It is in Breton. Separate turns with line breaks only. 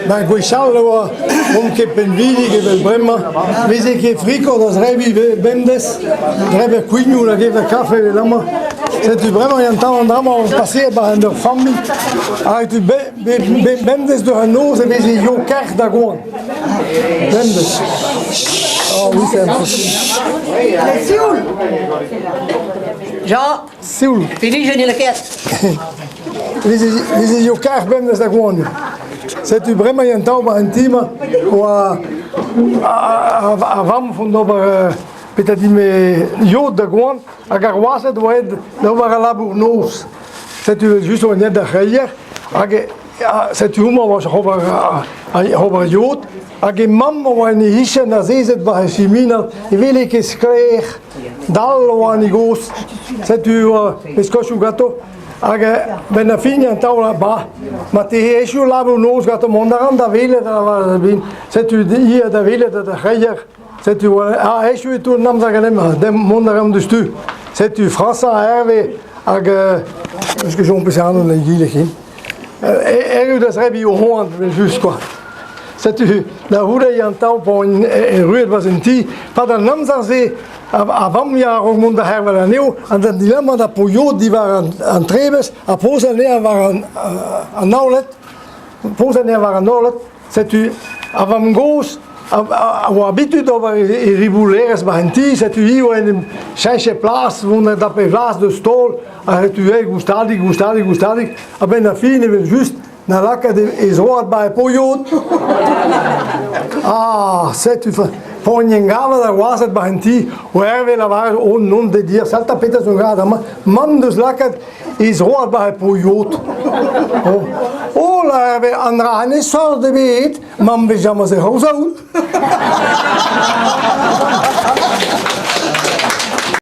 Ben gwechall e oa n'omp ket pinvidik evel bremañ. 'Veze ket friko da zebriñ bemdez, debriñ kouignoù hag evañ kafe evel amañ. Setu bremañ an tamm an dra-mañ paseet 'ba en ur familh ha setu bemdez diouzh an noz e veze yo-kerc'h da goan. Bemdez. Oh oui, c'est impossible.
Sioul Jean
Sioul.
Pinijenn e lakaet.
Veze yo kar bemdez da goanioù. Setu bremañ an taol war an ti-mañ oa ar vamm vont d'ober petra din-me yod da goan hag ar wazed oa aet da ober al labour noz. Setu just oa aet d'ar c'hreier hag setu homañ oa ober ober yod hag he mamm a oa en he c'hichen azezet war he chiminal ne wele ket sklaer. Dall oa an e gozh. Setu e skochoù ganto. Hag benn ar fin an taol ba marteze echu labour noz ganto mont a ran da welet setu hi da welet da c'hreier setu ah echu e tou an amzer ganemp mont a ran diouzhtu setu Frañsa Herve hag eus ket soñj peseurt anv egile ken erru da zebriñ o c'hoant evel-just kwa setu da c'houde an taol p'on erruet 'barzh un ti pad an amzer-se A vamm ya a-raok mont da c'hervel anezho, an dilemma da po yod diwar an trebez ha poz anezhañ war an aoled, poz anezhañ war an aoled, setu ar vamm-gozh a oa abitud d'ober e riboulerezh war an ti, setu hi oa en em cheñchet plas, mont da pe vlas deus taol, ha setu eo goustadik, goustadik, goustadik, a-benn ar fin evel-just Na lakaat e zroad 'ba e po-yod. Ah, setu poan en gavet ar wazed 'ba an ti, o Herve lavaret oh non de dir, salta petra zo gad amañ. Mamm deus lakaet e zroad 'ba e po-yod. Oh, oh la Herve, an dra ne sort ebet, mamm vez james e c'horzaout.